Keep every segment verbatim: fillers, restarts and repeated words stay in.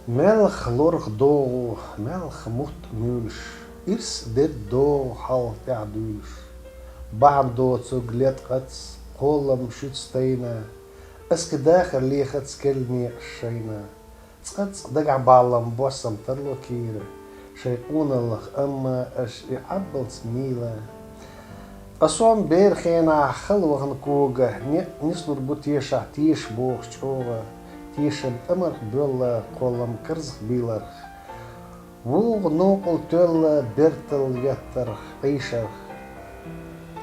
Малх лорах догӀу, малх мутт муьйлуш, ирс дерг догӀу хьалха тӀаьхьа дуьйлуш. Бахьана доцург леткъац, кхоллам шуьца тайна, аска дахар лехац керла некъаш шайна. Цкъа-цкъа дагахь баллам боссам тарло кийра, шайн къоналлах, амма аша и Ӏаббалц мийла. Ткъа со-м бер хенахь хала вахана кога, некъ нислур бу тешахь, теша бохуш чӀогӀа, тешам тӀамарх боьлла, кхоллам карзах бийларх. ВугӀу новкъал тоьлла бертал еттарх, Ӏийшарх.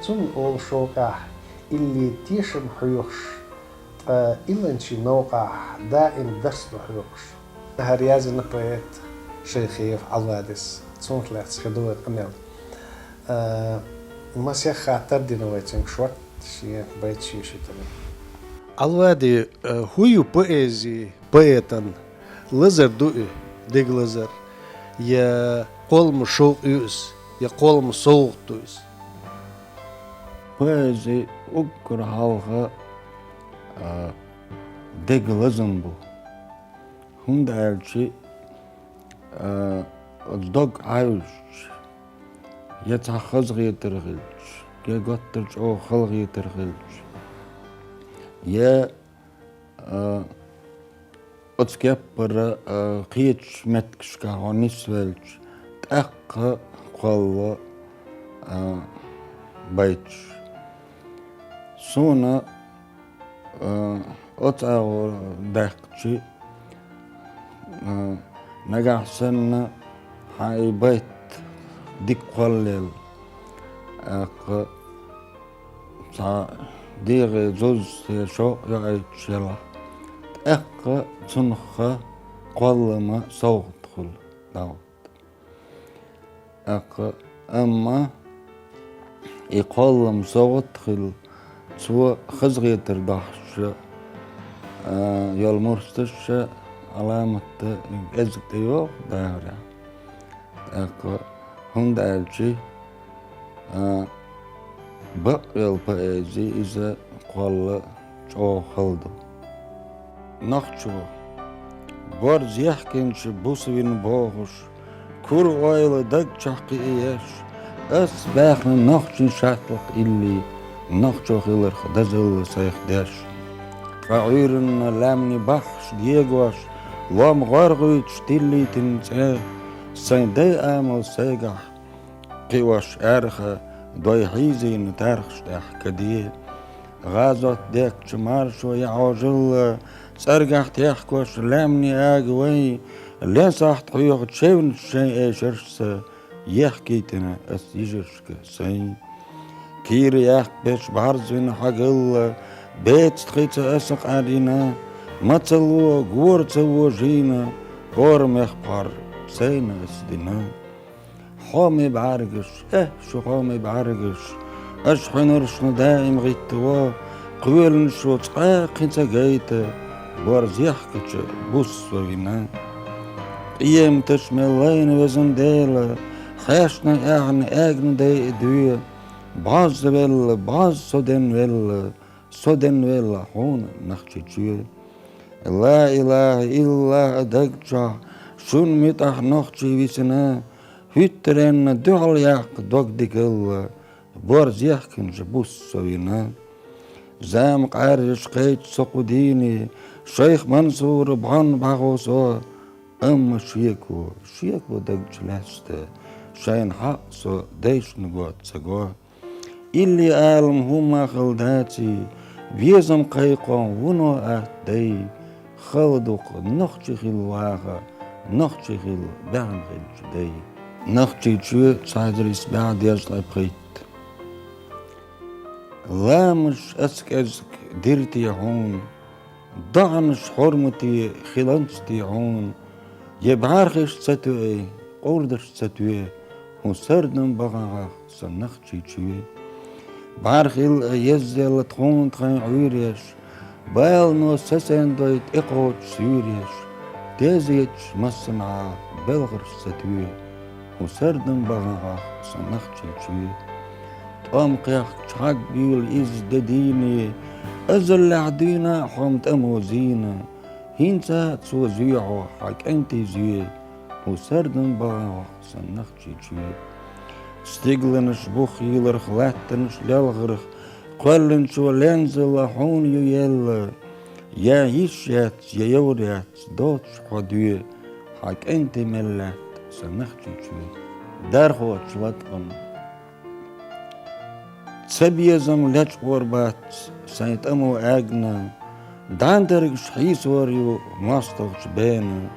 Цунна олу шовкъехь илли тешам хьоьхуш, ткъа илланчийн новкъахь даим дарс ду хьоькхуш. ХӀара язйина поэт Шайхиев Ӏалвадис, цунах лаьцна хир ду вайн къамел. А, масех хаттар дина вай цуьнга, шортта шен байт шен шийтина. Ӏалвади, а, хӀун ю поэзи, поэтан? Лазар ду и, дега лазар, я кхолламан шовкъ ю иза, я кхолламан совгӀат ду иза? Поэзи уггар хьалха, а, дега лазам бу. ХӀунда аьлча, а, дог Ӏаьвжча, я цхьа хазахетар хилча, я гуттар чӀогӀа халагӀетар хилча, я, а, оцу кеппара, а, кхечу меттигашкахь хьо нисвелча, тӀаккха кхолла, а, байташ. Суна, а, оцу агӀор даьккхича, а, нагахь санна хьан и байт дика кхоллаелла, тӀаккха цхьа дегӀе зуза я шовкъ йоуьйтуш елахь, тӀаккха цунах кхоллама совгӀат хуьлу дӀа. ТӀаккха, амма и кхоллам совгӀат хилла, цо хазахетар дохьуш, а, йолу мурсташ а Ӏаламат а кӀезиг тӀейогӀу дахарехь. ТӀаккха, хӀунда аьлча, а, бакъ йолу поэзи иза кхолла чӀогӀа хала ду. Нохчо, борз ехкинчу буса вина бохуш, кура ойла даг чохь кхиъеш, ас баьхна нохчийн шатлакх илли, нохчо хиларх дазалла сайх деш. Ткъа Ӏуьйранна лаьмнийн баххьаш дегош, лом гӀоргӀуьйтуш тиллийтина цӀе, сайн дай амал сайгахь кхиош аьрха, дой хьийзийна тархаш тӀехь каде. ГӀазот деттачу маршо яа Ӏожалла, цӀергахь техкош лаьмнийн ага вай, лен сахьт хьоьху чевнаш шайн эшаршца, ехкийтина ас йижаршка сайн. Кийра яккха беш бӀарзвина хьагалла, бецан тхица аса къарйина, мацалло гора ца вожийна, орамех пхьор сайна ас дина. Хьоме бӀаьргаш, э, шу хьоме бӀаьргаш, аша хьуьнаршна даим гӀиттаво, кхоьлина шу цкъа а кхин ца гайта, борз ехкачу буса со вина. Къематаш мел лайна, везан Дела, хьешна аьхна аьгна дайа доь, бӀозза велла, бӀозза со денвелла, со денвелла хьуна Нохчийчоь. Ла илаха иллаллах даг чохь, шун муьтӀахь нохчий висина, хӀуьттаренна дуьхьал яккха дог дигалла, борз ехкинчу буса со вина. Зама къаьржаш кхайча со кху дийне, шайх Мансура бӀон бӀаьхо со, амма шеко, шеко даг чу лаьцна, шайна хьакъ со дайшна го ца го. Илли алам хӀумма хала даций, везам кхайкхо вуно атта дай, хала дукха нохчи хилла ваха, нохчи хилла баьхна хилча дай. Нохчийчоь цхьа эзар исс бӀе дезткъе пхийтта. Ламазаш аса кӀезиг дира те хьуна, доӀанаш хьурмате хиланца те хьуна, я бӀаьрхиш ца тоьий, къурдаш ца тоьий, хӀун сардам бахьа хьох, сан Нохчийчоь. БӀаьрхилла а еззелла тхуна тхайн Ӏуьйреш, балано сацендой тӀекхочуш суьйреш, Дезачу массанхьа белхарш ца тоь, хӀун сардам бахьанах сан Нохчийчоь. ТӀом кхехкача хьагбуьйлу иза де дийне, азаллехь дуьйна хьо-м тӀамо зийна, хӀинца а цо зоь хьо хьан кӀентий зоь, хӀун сардам бахьанах сан Нохчийчоь. Стигланаш бух йийларх, лаьттанаш лелхарх, кхоьллинчо лензалла хьуна ю елла, я йиш яц, я йовр яц, доцуш хьо доь, хьан кӀентий мел лаьтта сан Нохчийчоь. Дархочу латкъам. Цабезам лечкъор бац сайн тӀамо агна, дӀандергаш хьийсор ю мостагӀчу бена.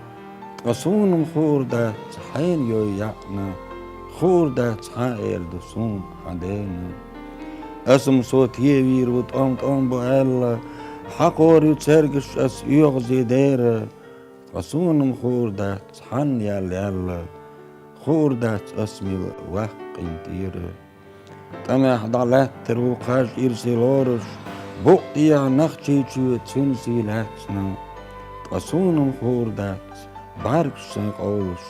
Ткъа суна-м хуур дац хьайна йой яӀна, хуур дац хьан эр ду суна хьан дена. Аса-м со тевийр ву, тӀом-тӀом бу аьлла, хьакхор ю цергаш ас оьгӀазе дера. Ткъа суна-м хуур дац хьанна яьлла яьлла, хуур дац ас мила ваккха къинтӀера. ТӀамехь дӀалаьттар ву кхаж ирсе лоруш, букъ тӀехь Нохчийчоь цуьнан сий лаьцна. Ткъа суна-м хуур дац бӀаьргаш сайн къовлуш,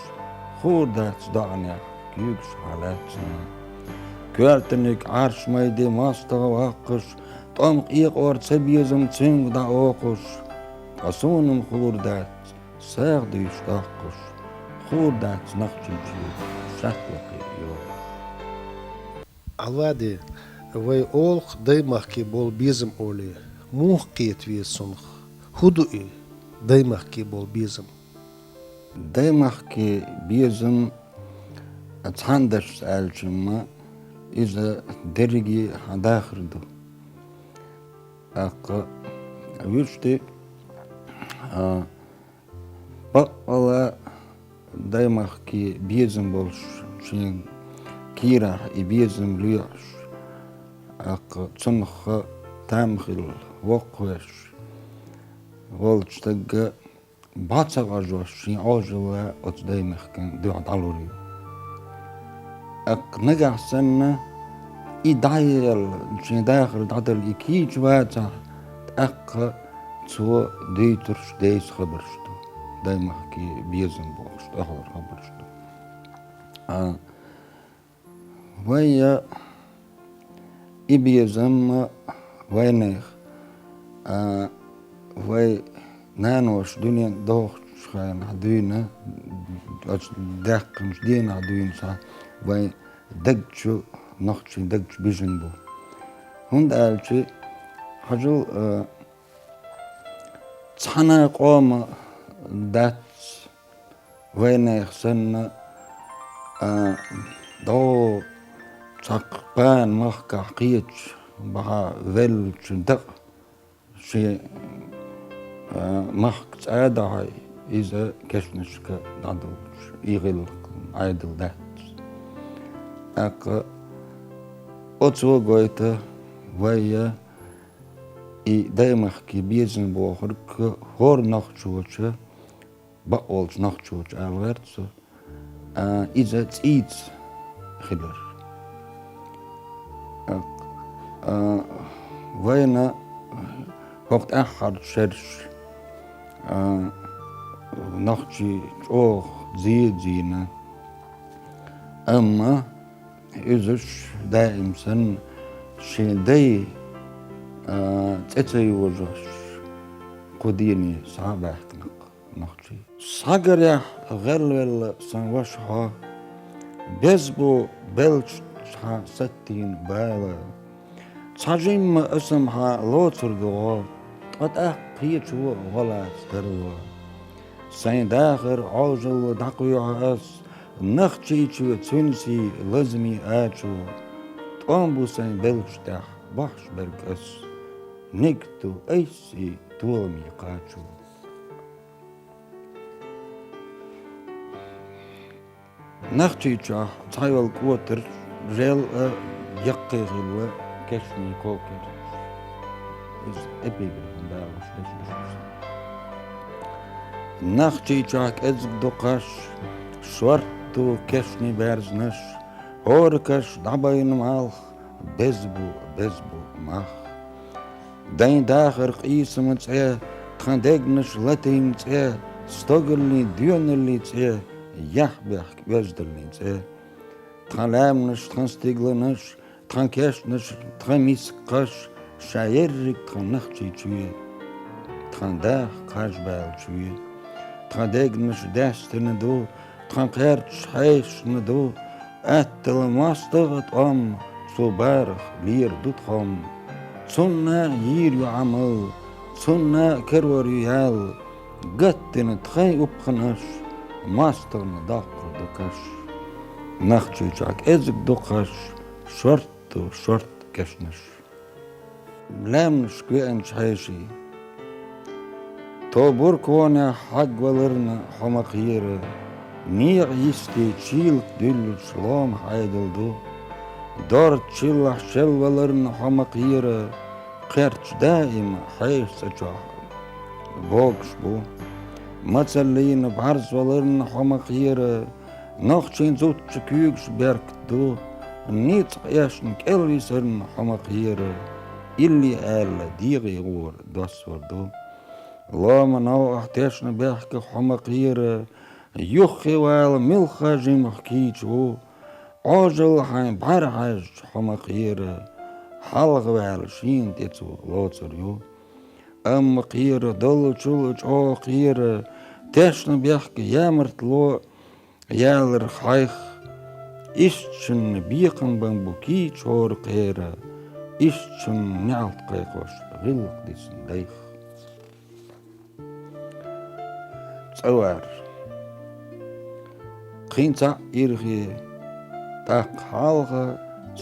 хуур дац доӀанехь куьйгаш хьан лаьцна. Коьртаниг Ӏарш майде мостагӀа ваккхуш, тӀом къекъор цабезам цуьнга дӀаокхуш. Ткъа суна-м хуур дац сагӀа дуьйш доккхуш, хуур дац Нохчийчоь шатлакхе йолуш. Алвади, вай олу-кх даймахке болу безам олий, муха кхета веза цунах? ХӀун ду и даймахке болу безам? Даймахке безам, цхьана дашца аьлча-м, иза дерриге хьан дахар ду. ТӀаккха вуьшта, а, баккъала даймахке безам болуш, шен кийрахь и безам лоьхьуш, тӀаккха цунах там хилла воккхавеш волчу стага бӀо ца къажош шен Ӏожалла оцу даймахкана дуьхьа дӀалур ю. ТӀаккха нагахь санна и дӀаелла, шен дахар дӀадала и кийча вацахь, тӀаккха цо дуьйцурш дайца хабарш ду. Даймахке безам бохуш, тӀехула хабарш ду. А, вай я и безам вайнах, а, вай наноша дуьнен дохучу хенахь дуьйна, оцу даьккхинчу дийнахь дуьйна схьа вайн дагчу, нохчийн дагчу бижина бу. ХӀунда аьлча, хьажал, а, цхьана къома дац вайнех санна, а, дӀо цхьаккха пана махкахь кхечу бахьа веллачу дакъа шен, а, махка цӀа а дахьий, иза кешнашка дӀадолуш, и гӀиллакх Ӏедал дац. ТӀаккха оцо гойту вай я и даймахке безам бохург хӀора нохчоча, бакъволчу нохчоча ала гӀерта со, а, иза цӀийца хилар. А, а, вайна хӀокху тӀаьххьарчу шераш, а, нохчий чӀогӀа зен а зийна. Амма изаш даим санна шен дай, а, цӀе ца йожош кху дийне схьа а баьхкина-кх нохчий. Схьагарехь гӀелвелла сан ваша хьо, беза бу беллачу хьан саттийна бала. Цхьа жимма аса-м хьан лоцур ду гӀо, ткъа тӀаккха кхечо гӀо лаца тарло. Сайн дахар Ӏожалла дӀакхоьхьу ас, Нохчийчоь цуьнан сий лазаме ачо. ТӀом бу сайн белхаш тӀехь бахьаш берг ас, нигат ду айса и толаман кхачо. Нохчийчохь цхьайолу кӀотар жел а, яккхий хилла кешнийн кокер. Иза эпиграфан дагӀаш дешнаш ду. Нохчийчохь кӀезиг ду кхаш, шортта ду кешнийн баьрзнаш, хӀора каш дӀабайна малх, беза бу, беза бу мах. Дайн дахар къийсама цӀе, тхан дегнаш латийна цӀе, Стогаллий, доьналлий цӀе, яхь бехк оьздаллий цӀе. Тхан лаьмнаш, тхан стигланаш, тхан кешнаш, тхан мискаш ша ерриг тхан нохчий чоь. Тхан даха кхаж баьлла чоь. Тхан дегнаш даьстина ду, тхан кхерчаш хьешашна ду. Аттала моастагӀа тӀом, цу барах лера ду тхом. Цунна йийр ю Ӏамал, цунна карор ю ял. Гатдина тхайн упханаш, моастагӀна доккхур ду каш. Нохчийчохь кӀезиг ду кхаш, шорт ду шорт кешнаш. Лаьмнашка веанчу хьеший. Тобург вонехь хьагваларна хьо ма кхера, некъа йисте чийлакх дуьллучу ломах Ӏедал ду. Дорта чиллахь шелваларна хьо ма кхера, кхерч даима хьешан цӀа чохь богуш бу. Мацаллина бӀарзваларна хьо ма кхера, нохчийн зудчун куьйгаш беркат ду. Ницкъ эшна кӀелвисарна хьо ма кхера, илли аьлла дегӀе гӀора доссор ду. Лома новкъахь тешна бехках хьо ма кхера, юххе вала муьлхха жимах кийча ву. Ӏожалла хьайн бӀаьра хьаьжча хьо ма кхера, хьалха ваьлла шена тӀе цо лоцур ю. Амма кхера доллучул а чӀогӀа кхера, тешна бехк ямартло яларх хьайх. Ишттачунна бекхам бан бу кийча хӀора кхера, ишттачунна неӀалт кхайкхош гӀиллакх дисна дайх. ЦӀа вар. Кхин цхьаъ ирхе, тӀаккха хьалха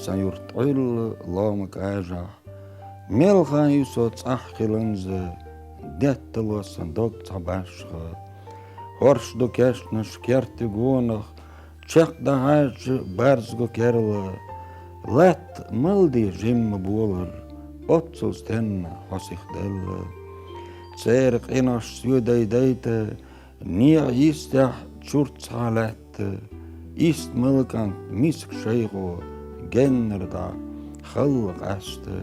сан юрт Ӏуьллу лома кӀажахь. Мел хан ю со цӀахь хиланза, деттало сан дог цхьа башха. ХӀорш ду кешнаш керта гонах, чекхдахьаьжча барзго керла. Латта мала де жимма болар, оццул стенна хьо сиха делла. Церан къинош соьдай дайта, некъа йистехь чурт цхьа лаьтта. Ист мала кӀант миска шайгӀо, геннара дӀа халла къаьста.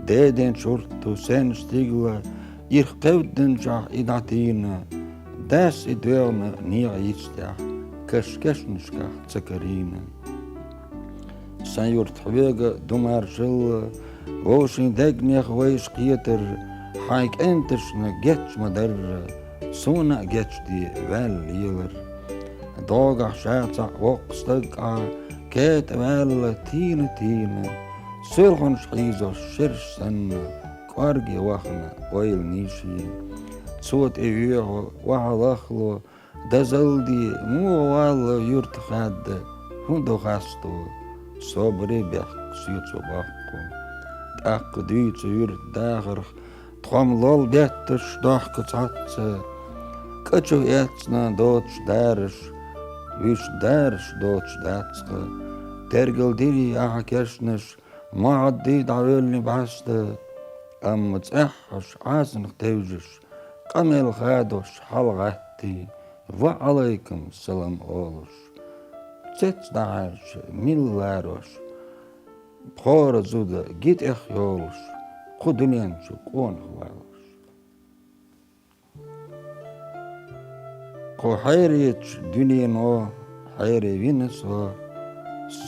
Деден чурт ду сенна стигла, ирх кхевддинчохь и дӀатийна. Дас и доьгӀна некъа йистехь, каш кешнашкахь ца карийна. Сан юрт хьоьга ду маршалла, вовшийн дегнех вайша кхетар, хьайн кӀенташна геч ма дарра, суна а гечде ваьлла лелар. ДогӀахь ша цхьаъ воккха стаг Ӏа, кетӀа ваьлла тийна-тийна, суьлхьанаш хьийзош шераш санна, кӀорге вахана ойла нийсий. Цо тӀе оьху охьа лахло, дозалла де, муха валло юрта хаьдда, хӀун ду хасто, собаре бехк соьцо боккху. ТӀаккха дуьйцу юьртан дахарх, тхом лол бетташ дохку цхьацца, кӀа чу эцна доцуш дараш, вуьш дараш доцуш дац-кха. Тергал дирий ахьа кешнаш, мохьаддий дӀавоьллий бӀаьста, амма цӀеххьаш Ӏазанах тевжаш, къамел хадош хьалагӀаттий, ва Ӏалайкум салам олуш. Цец дӀахьаьжча, мила ларош, пхора зуда гитӀех йолуш, кху дуьнен чу къонах валош. Кху хьериечу дуьнено хьере вина со,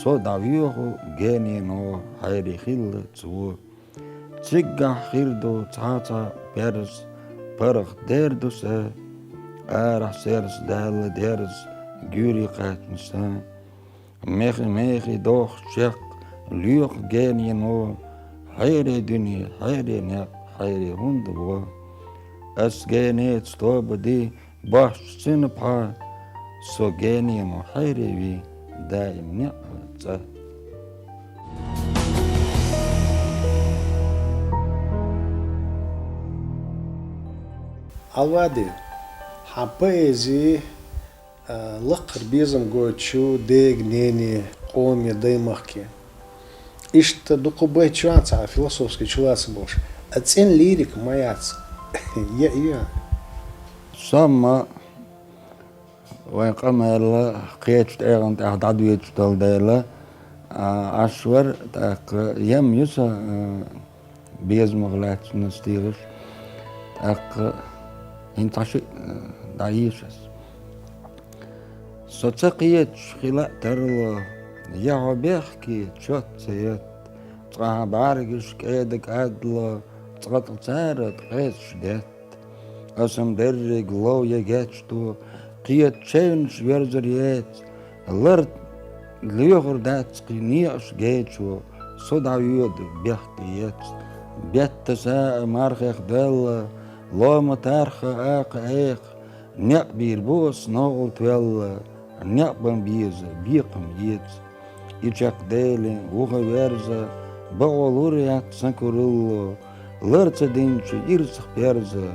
со дӀавоьху генено хьере хилла цо. Циггахь хир ду цхьа-цхьа берз, паргӀат дер ду сан, арахь серс даьлла дерз, гуьйре кхаьчна сан. Мехи-мехи доху чекх, лоьху генено, хьере дуьне, хьере некъ, хьере хӀунда во. Ас генеца тоба ди, бохчу цуьнан пхьа, со генено хьере ви, даим некъ цӀа. Алвади, хьан поэзи, а, лакхара безам гойтуш ю дега, нене, къоме, даймахке. Иштта дукха байташ ю цхьа философский чулацам болуш. А цӀена лирика ма яц. Я, я. Со-м вайн къамел кхечу тӀегӀан тӀехь дӀадоьдуш долу дела, а, Ӏаш вара, тӀаккха ям ю сан, а, безамах лаьцна стихаш. ТӀаккха хӀинца цхьа шиъ, а, дӀаешас. Со ца кхеташ хила а тарло, я хьо бехке чот ца етт, цкъа хьан бӀаргаш кӀеда кӀадло, цкъа тӀа цара ткъесаш детт. Аса-м деррига лов я гечдо, кхета чевнаш верзар яц, лар лоьхур дац кхы некъаш гечо, со дӀавоьду бехке ецц. Бетта саа мархех доьлла, лома тарха акха экха, некъ бийр бу ас новкъал тоьлла, некъ бан беза бекхам эца. И чакхдели, вуха верза, бакъо лур яц сан куралло, лар ца динча ирсах перза,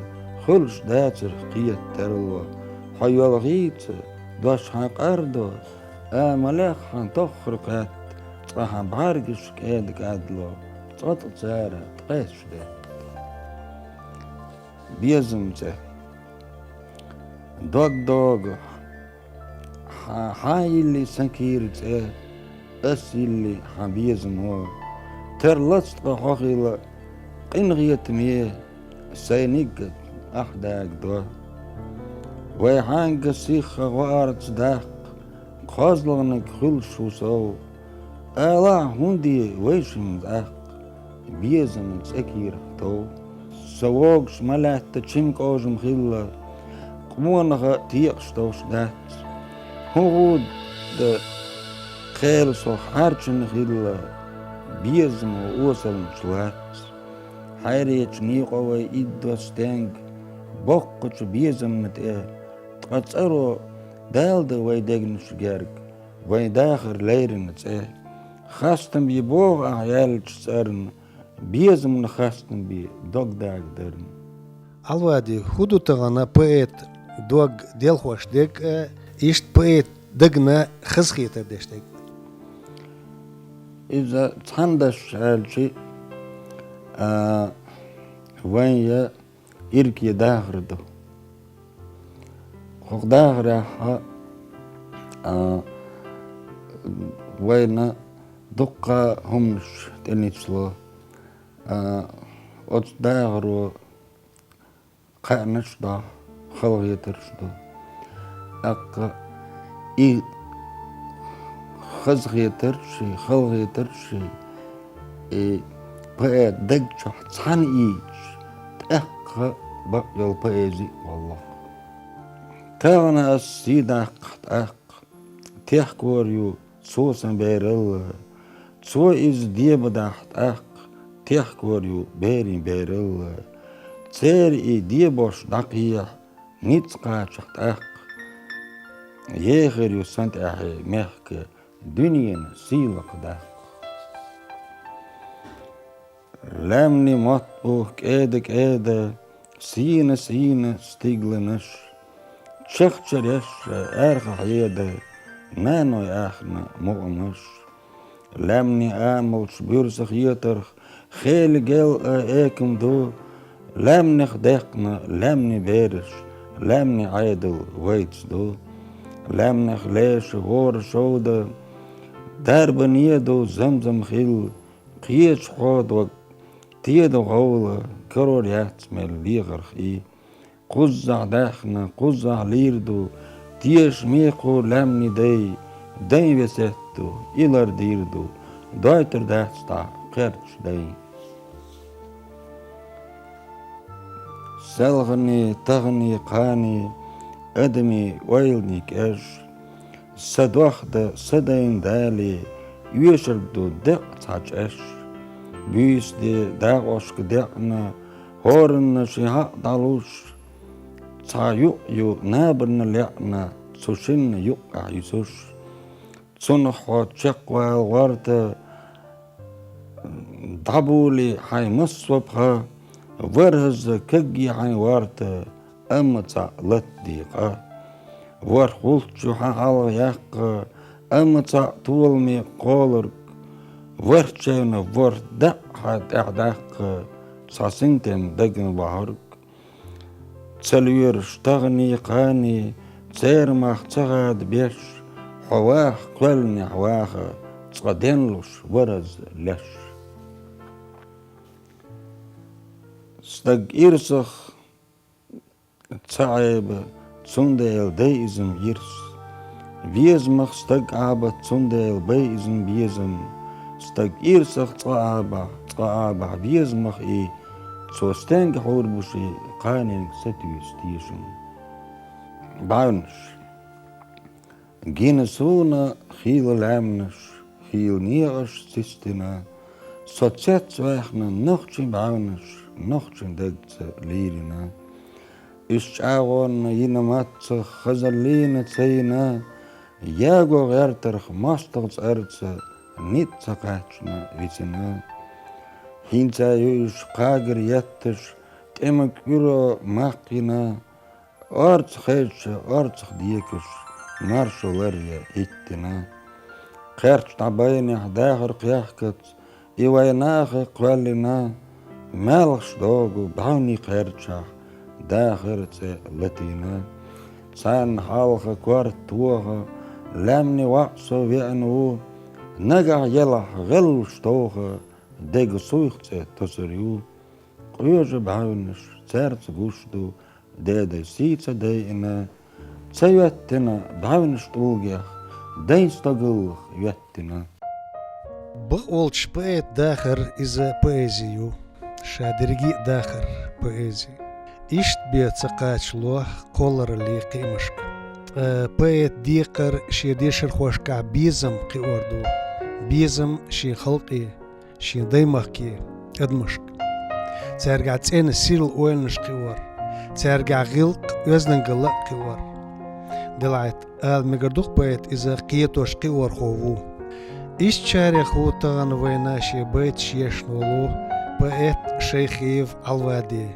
хуьлуш дацар кхета тарло. Хьо йолхийца, дош хьан къардо, а ма лех хьан тоххара кхетта, цкъа хьан бӀаргаш кӀеда кӀадло, цкъа тӀа цара ткъесаш детт. Безам цӀе. Дог догу, хьа-, хьан йилли сан кийра цӀе, ас йилли хьан безамо. Тера лаца ткъа хьо хила, къинхетаме, сайн нигат ахь дагадо. Вай хьаьнга сихха гӀо-арц даккха, кхозлагӀниг хуьлуш ву сов. Ала хӀунда вай шимма тӀаккха, безам цӀе кийрахь тов. Со вогуш ма лаьтта чимкӀожам хилла, къонаха текъаш товш дац. ХӀун гӀуда кхел сох хьарчина хилла, безамо осалмаш лац. Хьайречу некъо вай иддо стенга, боккхачу безамна тӀе, ткъа цӀаро далда вай дегнаш герга, вайн дахар леррина цӀе. Хастам бе боху ахь яьллачу цӀарна, безамна хастам бе дог дагадарна. Алвади, хӀун ду тахана поэта дог делхош дерг а, иштта поэта дагна хазахетар деш дерг а? Иза цхьана дашца аьлча, а, вайн я ирке дахар ду. ХӀокху дахарехь, а, вайна дуккха хӀуманаш тӀеницло. А, оцу дахаро кхаьънаш а до, халахетарш а до. ТӀаккха и хазахетарш, и халахетарш, и поэта даг чохь цхьаьна ийцча, тӀаккха бакъ йолу поэзи а волло. Тахана ас сий даккхахь тӀаккха, техкор ю цо сан бералла. Цо иза дебадахь тӀаккха, техкор ю берийн бералла. Церан и дебош дӀакхехьа, ницкъ кхачахь тӀаккха, ехар ю сан тӀаьхье мехка дуьненан сийлакх даккха. Лаьмнийн мотт бу кӀеда-кӀеда, сийна-сийна стигланаш, чахчареш аьрха хьеда, наной аьхна мукъанаш. Лаьмнийн амалш буьрса хетарх, хели гел а экам ду, лаьмнех деккхна лаьмнийн бераш, лаьмнийн Ӏедал вайца ду. Лаьмнех леша хӀора шовда, дарбане ду замзам хилла, кхечу хьодог теда гӀовла, карор яц мел лехарх и. Кхуззахь даьхна, кхуззахь лийр ду, теша мекхо лаьмнийн дай, дайн весет ду, и лардийр ду, дойтур дац дӀа кхерчаш дайн. Селханийн, таханийн, кханийн, адамийн ойланийн кӀеш, са дохда, са дайна дале, оьшург ду декъа цхьа чӀеш. Буьйса де дакъошка декъна, хӀоранна шен хьакъ дӀалуш, цхьа юкъ ю набарна лаьӀна, цу шинна юккъехь юьсуш. Цунах хьо чекхвала гӀорта, дӀабули хьайн массо а пха, вархӀазза кагге хьайн ворта, амма цхьаъ латта декъа. ВорхӀ гӀулч ю хьан хьалха яккха, амма цхьаъ толаме кхолург, ворхӀ чевнан ворхӀ дакъа хьан тӀехь даккха, цхьа синтем дагна вахьург. Ца лоьруш таханийн, кханийн, церан мах ца хада беш, хьо ваха кхоьллинехь ваха, цкъа денлуш вархӀазза леш. Стаг ирсах ца Ӏеба, цундела дай иза ирс. Везамах стаг Ӏабац, цундела бай иза безам. Стаг ирсах цкъа Ӏабахь, цкъа Ӏабахь везамах и, цо стенга хьур бу ши, кханенга сатуьйсу тешам. БӀаьвнаш. Гина суна хийла лаьмнаш, хийла некъаш цистина, со цец ваьхна нохчийн бӀаьвнаш, нохчийн дагца лийрина. Уьш чӀагӀонна йина маццах хазаллина цайна, яго гӀертарх мостагӀа цӀарца ницкъ ца кхаьчна вицина. ХӀинца ю уьш кхагар етташ, тӀема кӀуьро маккхина, орца хезча, орцах декаш, маршо ларъе хӀиттина. Кхерч дӀа байнехь дахар кхехкац, и вай наха кхоьллина, маьлхаш догу бӀаьвний кхерчахь, дахар цӀе латийна. Царна хьалха корта тоха, лаьмни ваӀ со веана ву, нагахь елахь гӀеллуш тоха, дега суйх цӀе тосур ю. Къоьжа бӀаьвнаш, цаьрца гуш ду, деда сий ца дайина, ца йоьттина бӀаьвнаш тӀулгех, дайн стогаллах йоьттина. Бакъволчу поэтан дахар иза поэзи ю. Ша дерриге а дахар поэзи. Иштта бен ца кхачало кхоллараллин кхиамашка. Ткъа поэтан декхар шен дешархошкахь безам кхиор ду. Безам шен халкъе, шен даймахке, адамашка. Цаьргахь цӀена сирла ойланаш кхиор, цаьргахь гӀиллакх, оьздангалла а кхиор. Делахь ала мегар ду-кх поэта иза кхетош кхиорхо ву. Ишттачарех ву тахана вайна шен байташ еш волу поэт Шайхиев Ӏалвади.